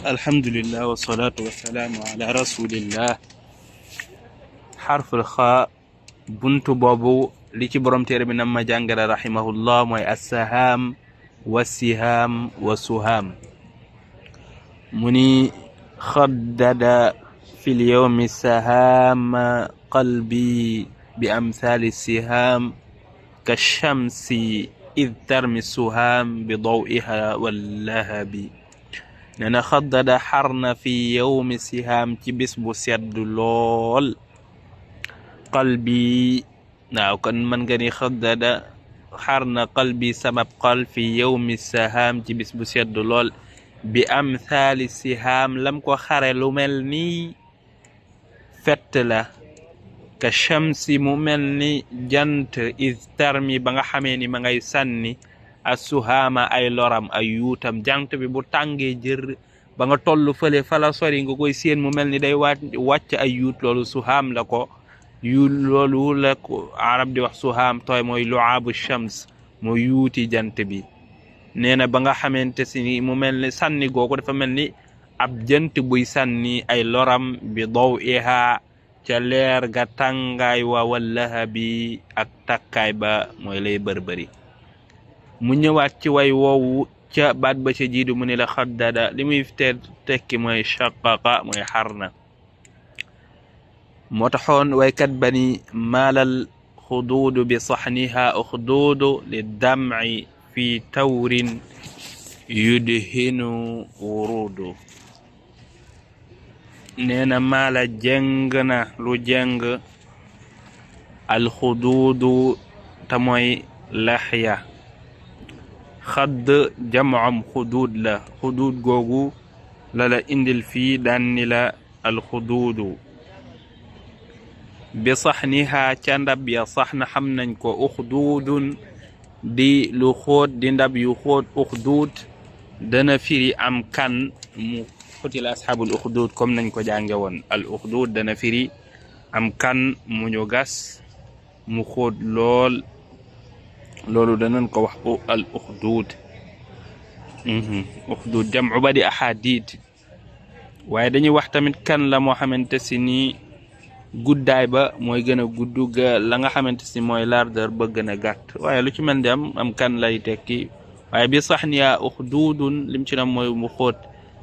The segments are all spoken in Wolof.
الحمد لله والصلاة والسلام على رسول الله. حرف الخاء buntu boobu li ci borom téere bi nam ma jàngale rahimahullah mooy assahaam wassihaam wa suhaam mu ni xaddada fi lyawmi sahaam qalbi bi amthali sihaam ka shamsi id tarmi suhaam bi dawiha wallahabi nee na xaddada xar na fi yawmi sihaam ci bis bu sedd lool qalbi waaw kon mën nga ni xaddada xar na qalbi sabab xol fi yawmi sahaam ci bis bu sedd lool bi amthali sihaam lam ko xare lu mel ni fett la ka shamsi mu mel ni jant iz tarmi ba nga xamee ni ma ngay sànni asuhaama ay loram ay yuutam jant bi bu tàngee jër ba nga toll fële fala sori nga koy séen mu mel ni day wàcc ay yuut loolu suhaam la ko yu loolu la ko arab di wax suhaam tooy mooy lu'aabu shams mooy yuuti jant bi nee na ba nga xamante si ni mu mel ni sànni googu dafa mel ni ab jant buy sànni ay loram bi dawiha ca leer ga tàngaay wa wallahabi ak takkaay ba mooy lay bërbëri mu ñëwaat ci way woowu ca baat ba ca jiidu mu ni la xaddada li muy tekki mooy shaqaqa mooy xar na moo taxoon waykat bani maalal xuduudu bi saxniha uxduudu li damci fi tawrin yudhinu wuruudu nee na maala jeng na lu jeng alxuduudu te mooy laxya xadd jamcam xuduud la xuduud googu la la indil fii daan ni la alxuduudu bi saxniha ca ndab ya sax na xam nañ ko uxduudun di lu xóot di ndab yu xóot uxduud dana firi am kan mu xutila asxaabul uxduud comme nañ ko jànge woon al uxduud dana firi am kan mu ñu gas mu xóot lool loolu danañ ko wax al uxduud uxduud jamcu ba di ahadid waaye dañuy wax tamit kan la moo xamante si ni guddaay ba mooy gën a gudd ga la nga xamante si mooy largeur ba gën a gàtt waaye lu ci mel ni am kan lay tekki waaye bi sax niyaa uxduudun lim ci nam mooy mu xóot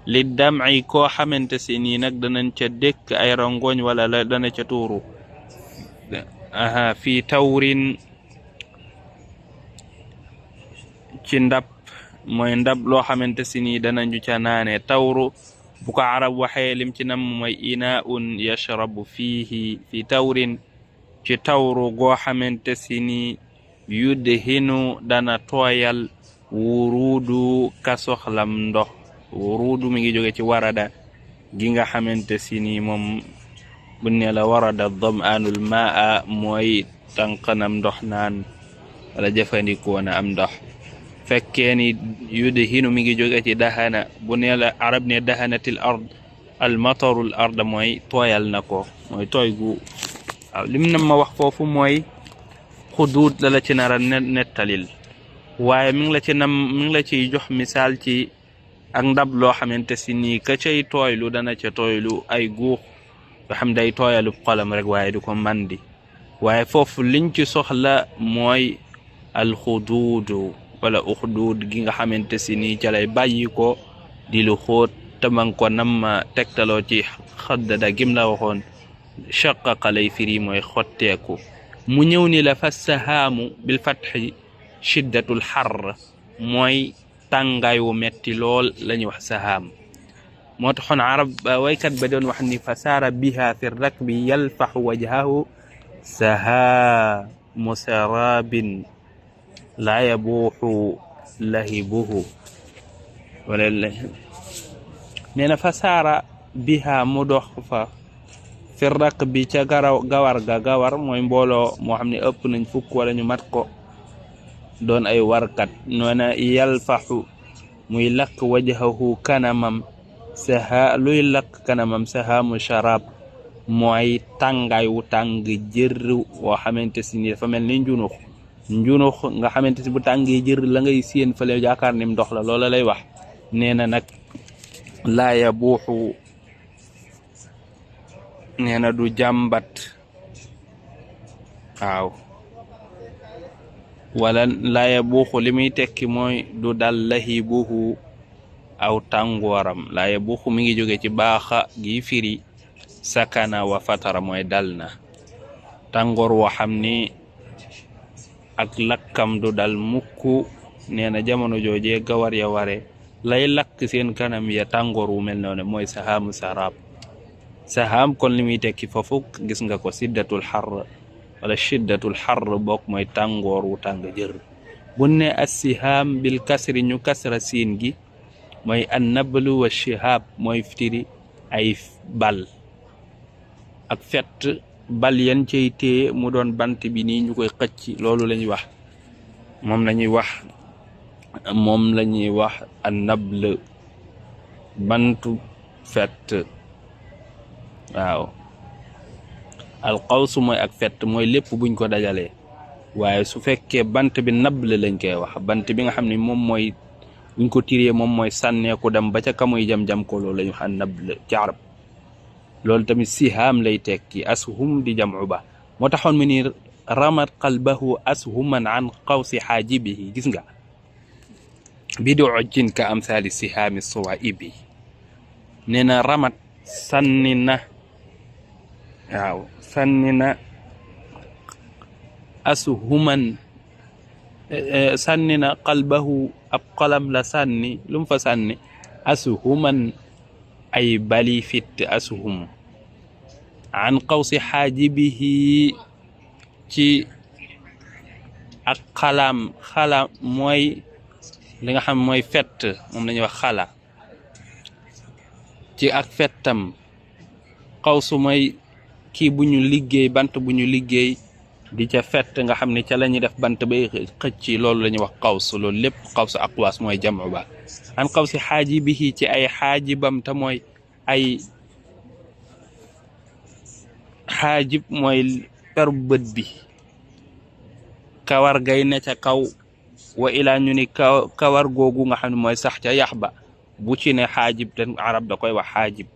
li damci koo xamante si nii nag danañ ca dëkk ay rongoñ wala la dana ca tuuru fii tawrin ci ndab mooy ndab loo xamante si nii danañu ca naane tawru bu ko arab waxee lim ci nam mooy inaun yashrabu fiihi fi tawrin ci tawru goo xamante si ni yudhinu dana tooyal wuruudu ka soxlam ndox wuruudu mi ngi jóge ci warada gi nga xamante si ni moom bu ne la warada damaanul maa mooy tànqanam ndox naan wala jëfandikoo na am ndox fekkee ni yudhinu mi ngi jóge ci dahana bu ne la arab ne dahanatil ard al matarul ard mooy tooyal na ko mooy tooy gu waaw lim na ma wax foofu mooy xuduud la ci nara nettalil waaye mi ngi la ciy jox misaal ci ak ndab loo xamante si nii ka cay tooylu dana ca tooylu ay guux yoo xam day tooyalu xolam rek waaye du ko mandi waaye foofu liñ ci soxla mooy al xuduudu wala uxduud gi nga xamante si nii ca lay bàyyi ko di lu xóot te man ko nam ma tegtaloo ci xaddada gim la waxoon shaqaqa lay firi mooy xotteeku mu ñëw ni la fa sahaamu bil fatxi shiddatul xarr mooy tàngaay wu metti lool la ñuy wax sahaam moo taxoon arab waykat ba doon wax ni fa saara biha fi rakbi yalfaxu wajhahu sahaamu sarabin laa yabuuxu lahibuhu wala nee na fa saara biha mu dox fa fi raq bi ca gawar mooy mbooloo moo xam ne ëpp nañ fukk wala ñu mat ko doon ay warkat noona yalfaxu muy lakk wajhahu kanamam luy lakk kanamam sahaamu sharab mooy tàngaay wu tàng jër woo xamante si ni dafa mel ni njunux nga xamante si bu tàngee jër la ngay séen fële jaakaar nim ndox la loola lay wax nee na nag laa yabuuxu nee na du jàmbat waaw wala laa yabuuxu li muy tekki mooy du dal lahibuhu aw tàngooram laa yabuuxu mi ngi jóge ci baaxa gi firi sakana wa fatara mooy dal na tàngoor woo xam ni ak lakkam du dal mukk nee na jamono joojee gawar ya ware lay lakk seen kanam ya tàngoor wu mel noonu mooy sahaamu sarab sahaam kon li muy tekki foofu gis nga ko siddatul xar wala shiddatul xar bokk mooy tàngoor wu tàng jër bu ne assihaam bil kasri ñu kasra siin gi mooy an nablu wa shihaab mooy firi ay bal ak fett bal yan cey téye mu doon bant bi nii ñu koy xëcc loolu la ñuy wax moom la ñuy wax an nabl bantu fett waaw alqawsu mooy ak fett mooy lépp buñ ko dajalee waaye su fekkee bant bi nabl lañ koy wax bant bi nga xam ne moom mooy buñ ko tiree moom mooy sànneeku dem ba ca kamuy jam-jam ko loolu la ñu wax nabl ci arab loolu tamit sihaam lay tekki ashum di jam'u ba moo taxoon mu ni ramat qalbahu ashuman an qawsi xaajibihi gis nga bi du ojjin ka amsaali sihaami sawaibi nee na ramat sànni na waaw sànni na ashuman sànni na qalbahu ab xolam la sànni lu mu fa sànni ashuman ay bali fit ashum an qawsi xaajibihi ci ak xalaam mooy li nga xam mooy fett moom la ñuy wax xala ci ak fettam xawsu mooy kii bu ñu liggéey bant bu ñu liggéey di ca fett nga xam ne ca la ñuy def bant bay xëcc loolu la ñuy wax xawsu loolu lépp xawsu aqwaas mooy jamu ba an qawsi xaajibihi ci ay xaajibam te mooy ay xaajib mooy peru bët bi kawar gay ne ca kaw wa ilaa ñu ni kawar googu nga xam ne mooy sax ca yax ba bu ci ne xaajib te arab da koy wax xaajib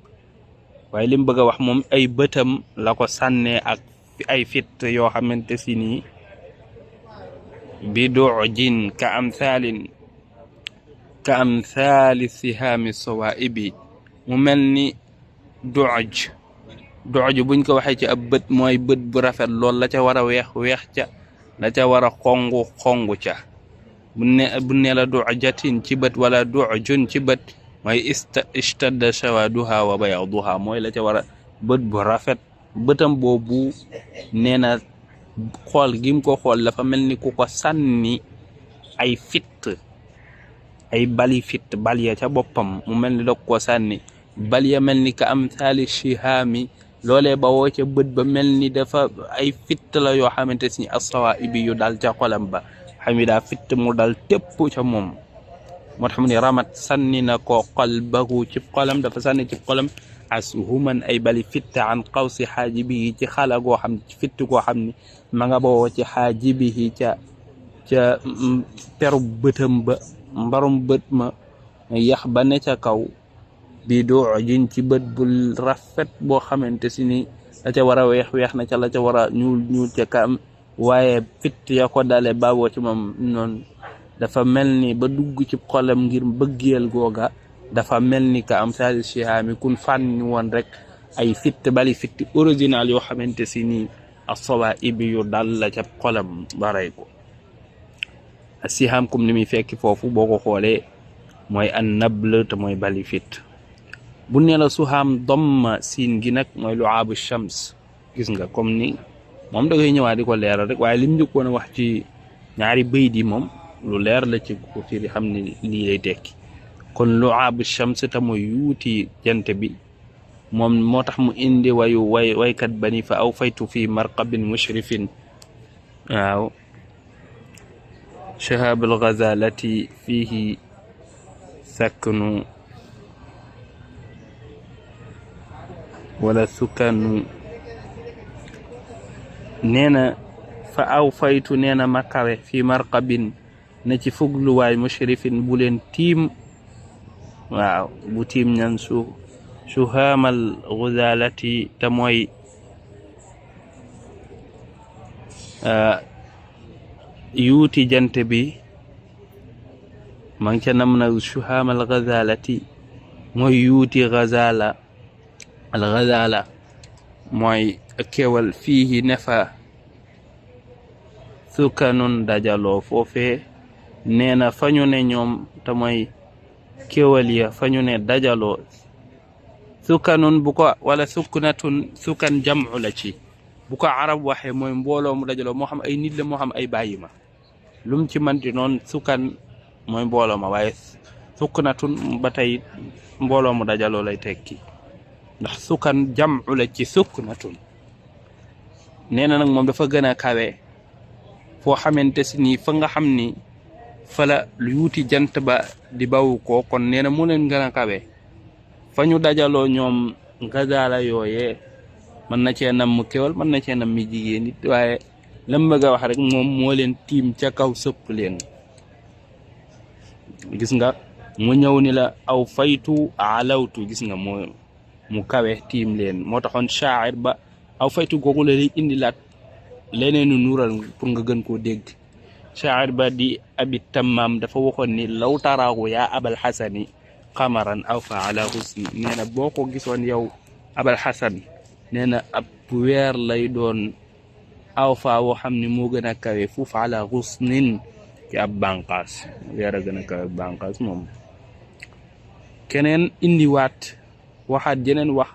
waaye li mu bëgg a wax moom ay bëtam la ko sànnee ak ay fit yoo xamante si nii bi dujin ka amthali sihaami sawaibi mu mel ni duj buñ ko waxee ci ab bët mooy bët bu rafet lool la ca war a weex ca la ca war a xongu ca bu ne la dujatin ci bët wala dujun ci bët mooy ishtadda shawaduha wa bayaduha mooy la ca war a bët bu rafet bëtam boobu nee na xool gim ko xool dafa mel ni ku ko sànni ay fitt ay bali fitt bal ya ca boppam mu mel ni dog ko sànni bal ya mel ni ka am saali shihaami loolee ba woo ca bët ba mel ni dafa ay fitt la yoo xamante si asawa ibi yu dal ca xolam ba xam ni daa fitt mu dal tépp ca moom moo tax mu ni ramat sànni na ko qalbahu ci xolam dafa sànni ci xolam ashuman ay bali fitt an qawsi xaajibihi ci xala goo xam ne ci fitt goo xam ni ma nga bawoo ci xaajibihi ca peru bëtam ba mbarum bët ma yax ba ne ca kaw bi dujin ci bët bu rafet boo xamante si ni la ca war a weex na ca la ca war a ñuul ca kam waaye fitt ya ko dale baboo ci moom noonu dafa mel ni ba dugg ci xolam ngir bëggeel googa dafa mel ni ka am saali shihaami kun fànni woon rek ay fitt bali fitt original yoo xamante si nii asawa ibi yu dal la ca xolam baray ko sihaam comme ni muy fekki foofu boo ko xoolee mooy an nabl te mooy bali fitt bu ne la suhaam domma siin gi nag mooy luaabu shams gis nga comme ni moom da koy ñëwaat di ko leeral rek waaye lim njëkkoon a wax ci ñaari bayt yi moom lu leer la ci ko firi xam ne lii lay tekki kon luaabu shams te mooy yuuti jant bi moom moo tax mu indi waykat bani fa aw faytu fi marqabin mushrifin waaw shahab alghazalati fihi saknu wala sukanu nee na fa aw faytu nee na ma kawe fi marqabin na ci fugluwaay mushrifin bu leen tiim waaw bu tiim ñan suhaamal ghazalati te mooy yuuti jant bi ma ngi ca nam na suhaamal ghazalati mooy yuuti ghazala al ghazala mooy kewal fiihi nefa sukanun dajaloo foofee nee na fañu ne ñoom te mooy kewal ya fañu ne dajaloo sukanun bu ko wala suknatun sukan jam'u la ci bu ko arab waxee mooy mbooloo mu dajaloo moo xam ay nit la moo xam ay bàyyi ma lum ci manti noon sukan mooy mbooloo ma waaye suknatun ba tey mbooloo mu dajaloo lay tekki ndax sukan jam'u la ci suknatun nee na nag moom dafa gën a kawe foo xamante si nii fa nga xam ni fala lu yuuti jant ba di bawu ko kon nee na mu leen gën a kawe fa ñu dajaloo ñoom ngazala yooyee mën na cee nam mu kewal mën na cee nam mi jigéen nit waaye lam bëgg a wax rek moom moo leen tiim ca kaw sëpp leen gis nga mu ñëw ni la aw faytu alawtu gis nga mu kawe tiim leen moo taxoon shaa'ir ba aw faytu googu la lay indilaat leneenu nuural pour nga gën koo dégg shaa'ir ba di abi tammaam dafa waxoon ni law taraahu yaa abal xasani qamaran aw fa ala husni nee na boo ko gisoon yow abal xasan nee na ab weer lay doon aw fa woo xam ne moo gën a kawe fuuf ala husnin ci ab bànqaas weer a gën a kawe bànqaas moom keneen indiwaat waxaat jeneen wax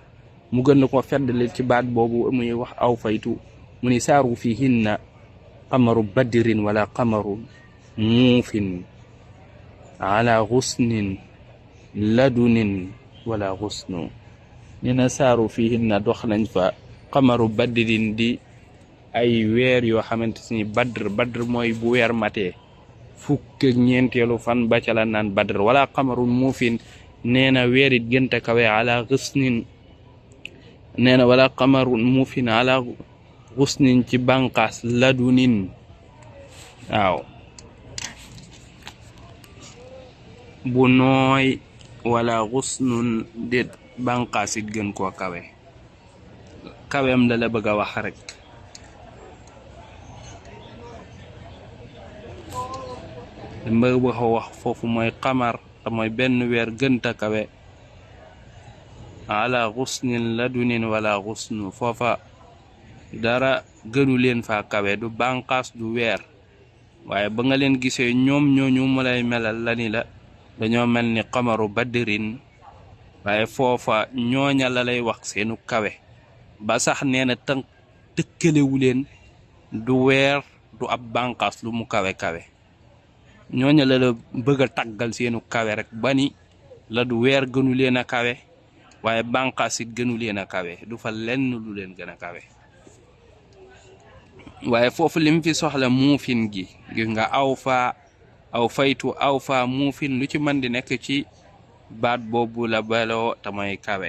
mu gën na ko feddali ci baat boobu muy wax aw faytu mu ni saaru fihinna qamaru badrin wala qamaru muufin ala husnin ladunin wala husnu nee na saaru fihinna dox nañ fa qamaru badrin di ay weer yoo xamante ni badr mooy bu weer matee fukk ak ñeenteelu fan ba ca la naan badr wala qamaru muufin nee na weer it gënta kawe ala husnin nee na wala qamaru muufin ala husnin ci bànqaas ladunin waaw bu nooy wala husnun déet bànqaas it gën koo kawe kawem la bëgg a wax rek mbëgg ba ko wax foofu mooy qamar te mooy benn weer gënta kawe ala husnin ladunin wala husnu foofa dara gënu leen fa kawe du bànqaas du weer waaye ba nga leen gisee ñoom ñooñu mu lay melal la ni la dañoo mel ni qamaru badrin waaye foofa ñooña la lay wax seenu kawe ba sax nee na tëkkalewu leen du weer du ab bànqaas lu mu kawe ñooña la bëgg a tàggal seenu kawe rek ba ni la du weer gënu leen a kawe waaye bànqaas it gënu leen a kawe du fa lenn lu leen gën a kawe waaye foofu lim fi soxla muufin gi gis nga aw faytu aw fa muufin lu ci mën di nekk ci baat boobu la baloo tamay kawe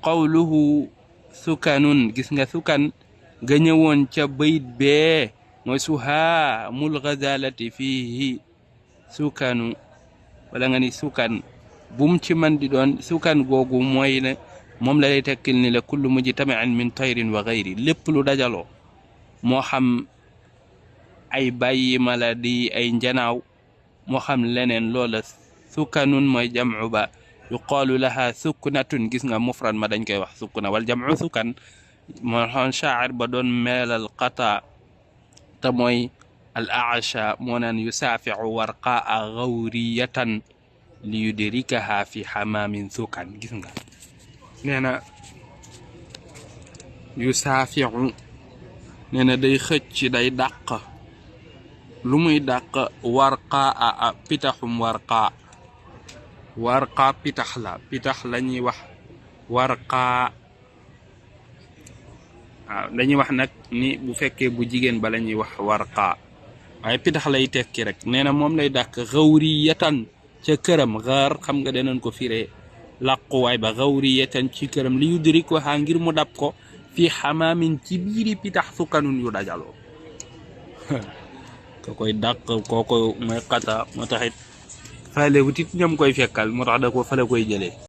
qawluhu sukanun gis nga sukan ga ñëwoon ca bayit bee mooy suhaamul ghazalati fiihi sukanu wala nga ni sukan bum ci mën di doon sukan googu mooy ne moom la lay tekkil ni la kullu mujtami'in min tayrin wa ghayri lépp lu dajaloo moo xam ay bàyyi mala di ay njanaaw moo xam leneen loola sukanun mooy jam'u ba yuqaalu laha suknatun gis nga mufrad ma dañ koy wax sukna wal jam'u sukan moo xoon shaa'ir ba doon meelal qata te mooy al a'sha moo naan yusaafi'u warqaa ghawriyatan li yudrikaha fi hamamin sukan gis nga nee na yusaafi'u nee na day xëcc day dàq lu muy dàq warqaa pitaxum warqa pitax la ñuy wax warqaa waaw dañuy wax nag ni bu fekkee bu jigéen ba la ñuy wax warqaa waaye pitax lay tekki rek nee na moom lay dàq xawriyatan ca këram xaar xam nga danañ ko firee làquwaay ba xawriyatan ci këram li yudrik waxaa ngir mu dab ko fii xamaamin ci biiri pitax sukanun yu dajaloo ko koy dàq kooko mooy xata moo taxit faale wutit ñam koy fekkal moo tax da ko fa la koy jëlee